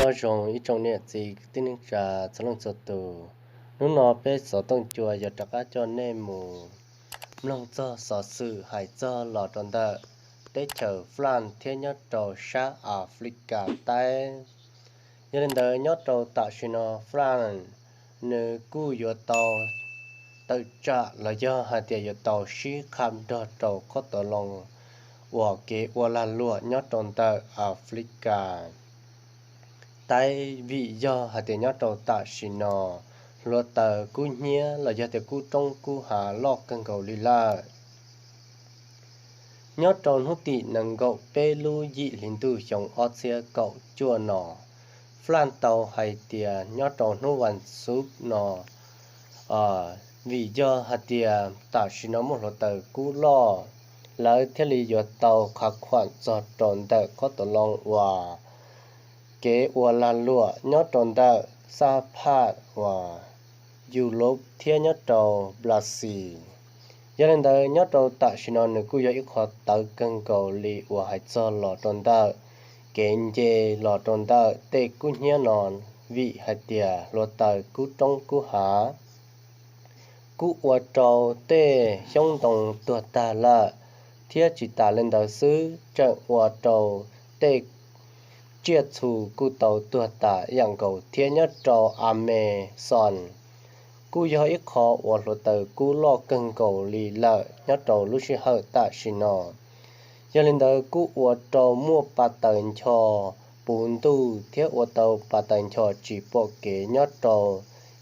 Nyob zoo ib tsoom niam txiv kwv tij neej tsa txhua leej txhua tus. Hnub no peb xov tooj cua yuav rov qab coj nej mus mloog txog xov xwm hais txog los rau ntawm teb chaws France thiab nyob rau sab Africa Taib. Yog li ntawd nyob rau tam sim no France nws kuj yuav tau tawm tsam los yog hais tias yuav tau sib qha nrog rau khob tau loo uas kev ua lag luam nyob rau ntawm Africa Taib, vim yog hais tias nyob rau tam sim no hluav taws kub hnyiab los yog tias kub roob kub hav loj kawg nkaus li lawm. Nyob rau hnub tim nees nkaum peb lub yim hli ntuj xyoo ob txhiab kaum cuaj no, France tau hais tias nyob rau hnub vas xuv no, vim yog hais tias tam sim no muaj hluav taws kub loj, lawv thiaj li yuav tau qha khuam txog rau ntawm khob tau loo uas kev ua lag luam nyob rau ntawm sab phaj uas Europe thiab nyob rau Brazil. Yog li ntawd nyob rau tam sim no nws kuj yog ib qho tawv kawg nkaus li uas hais txog los rau ntawm kev nce los rau ntawm tej kub hnyiab no, vim hais tias hluav taws kub roob kub hav kuj ua rau tej xyoob ntoo tuag tag lawm, thiab tsis tas li ntawd xwb tseem ua rau tej tsiaj txhu kuj tau tuag tas ib yam nkaus thiab nyob rau Amazon kuj yog ib qho uas hluav taws kub loj kawg nkaus li lawm nyob rau lub sij hawm tam sim no. Yog li ntawd kuj ua rau muaj pa taws ncho puv ntuj thiab ua tau pa taws ncho tsis pom kev nyob rau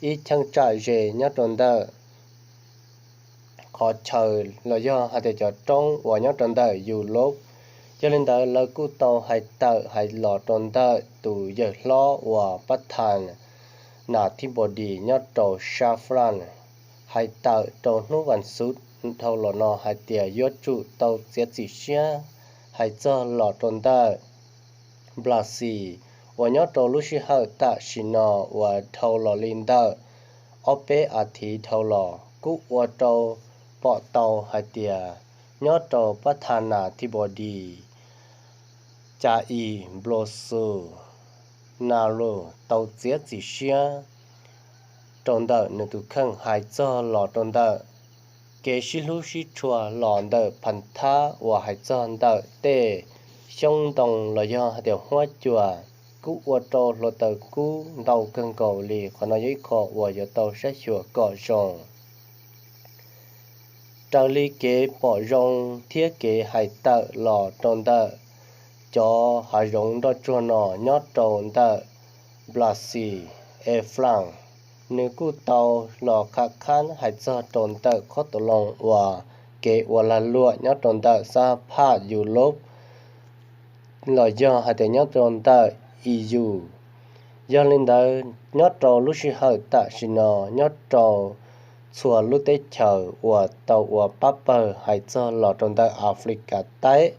ib cheeb tsam ze nyob rau ntawm qhov chaw los yog hais tias cov roob uas nyob rau ntawm Europe. Yog li ntawd lawv kuj tau hais tawm hais los rau ntawm tus yawg hlob uas pab thas nas thib npos dis nyob rau sab France hais tawm rau hnub vas xuv dhau los no hais tias yuav tsum tau txiav txim siab hais txog los rau ntawm Brazil uas nyob rau lub sij hawm tam sim no uas dhau los li ntawm ob peb a thiv dhau los kuj ua rau pom tau hais tias nyob rau pab thas nas thib npos dis Jair Bolsonaro tau txiav txim siab rau ntawm nws tus kheej hais txog los rau ntawm kev sib hlub sib tshua los ntawm phas thab uas hais txog ntawm tej xyoob ntoo los yog hais tias huab cua kuj ua rau hluav taws kub ntau kawg nkaus li. Qhov no yog ib qho uas yuav tau saib xyuas kom zoo. Raws li kev pom zoo thiab kev hais tawm los rau ntawm cov hav zoov nroj tsuag no nyob rau ntawm Brazil, France, nws kuj tau los kham khab hais txog rau ntawm khob tau loo uas kev ua lag luam nyob rau ntawm sab phaj Europe los yog hais tias nyob rau ntawm E U. Yog li ntawd nyob rau lub sij hawm tam sim no nyob rau txhua lub teb chaws uas tau ua pab pawg hais txog los rau ntawm Africa Taib,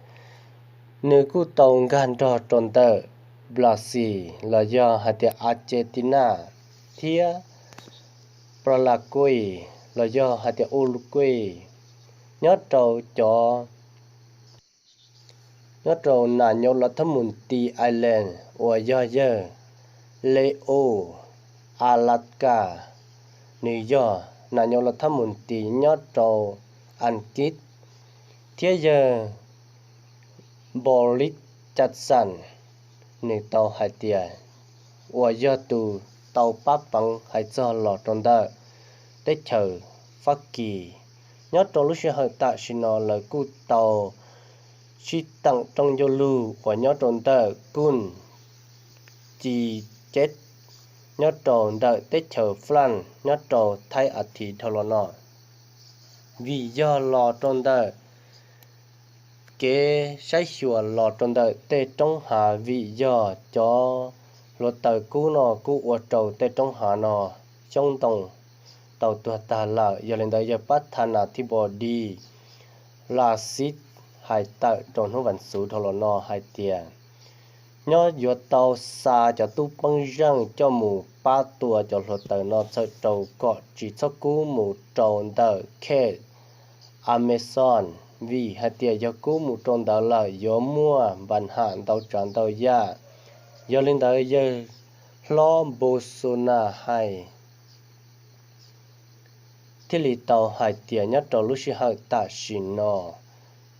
nws kuj tau nkag nrog rau ntawm Brazil los yog hais tias Argentina thiab Paraguay los yog hais tias Uruguay nyob rau cov nyob rau nas nyos los thab mus tis Ireland uas yog yawg Leo Varadkar, nws yog nas nyos los thab mus tis nyob rau Askiv, thiab yawg Boris Johnson, nws tau hais tias uas yog tus tau pab peev hais txog los rau ntawm teb chaws Fab Kis. Nyob rau lub sij hawm tam sim no lawv kuj tau sib teem rooj ncauj lug uas nyob rau ntawm Gun Ci Ceb nyob rau ntawm teb chaws France nyob rau thaib a thiv dhau los no. Vim yog los rau ntawm kev saib xyuas los rau ntawm tej roob hav vim yog cov hluav taws kub no kuj ua rau tej roob hav no xyoob ntoo tau tuag tag lawm. Yog li ntawd yawg pab thas nas thib npos dis Laxis hais tawm rau hnub vas xuv dhau los no hais tias nyob yuav tau xa cov tub peeb zeej coj mus pab tua cov hluav taws no txhawm rau kom tsis txhob kub mus rau ntawm khej Amazon, vim hais tias yog kub mus rau ntawd lawm yuav muaj npa ham ntau tsav ntau yam Yog li ntawd yawg hlob Bolsonaro hais thiaj li tau hais tias nyob rau lub sij hawm tam sim no,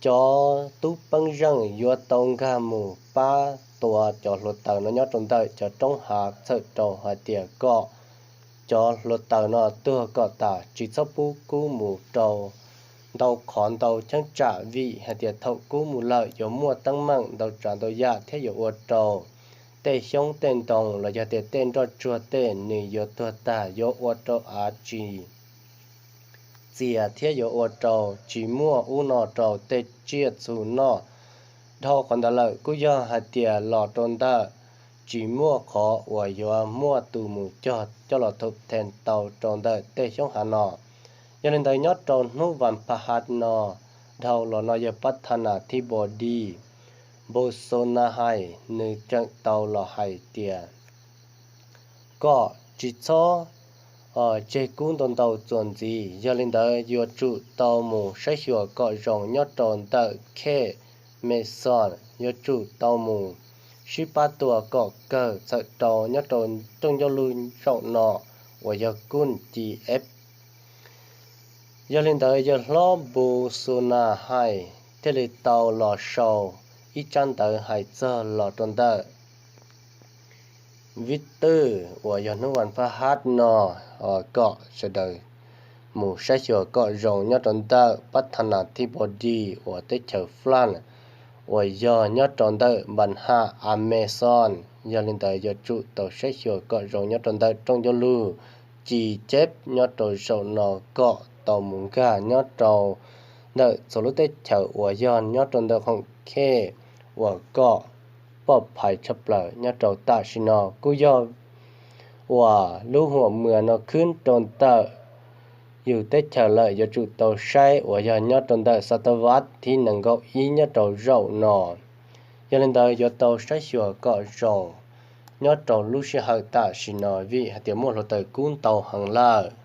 cov tub peeb zeej yuav tau nkag mus pab tua cov hluav taws no nyob rau ntawm cov roob hav txhawm rau hais tias kom cov hluav taws no tuag kom tas, tsis txhob pub kub mus rau ntau qhov ntau cheeb tsam, vim hais tias thaum kub mus lawm yuav muaj teeb meem ntau tsav ntau yam thiab yuav ua rau tej xyoob tej ntoo los yog tias tej nroj tsuag tej nws yuav tuag tag, yuav ua rau av tsis txias thiab yuav ua rau tsis muaj ub no rau tej tsiaj txhu noj. Dhau qhov ntawd lawm kuj yog hais tias los rau ntawm tsis muaj qhov uas yuav muaj tus mus cog coj los thum then tau rau ntawm tej xyoob hav no. Yog li ntawd nyob rau hnub vas pha hav no, dhau los no yawg Pab Tha Nas Thib Npos Dis, Npos Xos Nas Hais, nws tseem tau los hais tias kom tsis txhob tseg kub ntau ntau txuas ntxiv. Yog li ntawd yuav tsum tau mus saib xyuas kom zoo nyob rau ntawm khej Amazon, yuav tsum tau mus sib pab tua kom kawg txhawm rau nyob rau rooj ncauj lug zaum no uas yog kuj ci eb. Yog li ntawd yawg hlob Npos Xos Nas Hais thiaj li tau los sau ib tsab ntawv hais txog los rau ntawm Vib Twj uas yog hnub vas pha hav no, kom sawv daws mus saib xyuas kom zoo nyob rau ntawm Pab Tha Nas Thib Npos Dis uas teb chaws Flaj uas yog nyob rau ntawm npas ham Amazon. Yog li ntawd yuav tsum tau saib xyuas kom zoo nyob rau ntawm rooj ncauj lug ci ceb nyob rau zaum no kom tau mus nkag nyob rau ntawm txhua lub teb chaws uas yog nyob rau ntawm khoom khej uas kom poj phais tshaj plaws nyob rau tam sim no kuj yog uas lub huam muas no khwb rau ntawm yus teb chaws lawm, yuav tsum tau saib uas yog nyob rau ntawm xav ta vaj thib nees nkaum ib nyob rau zaum no. Yog li ntawd yuav tau saib xyuas kom zoo nyob rau lub sij hawm tam sim no vim hais tias muaj hluav taws kub ntau heev lawm.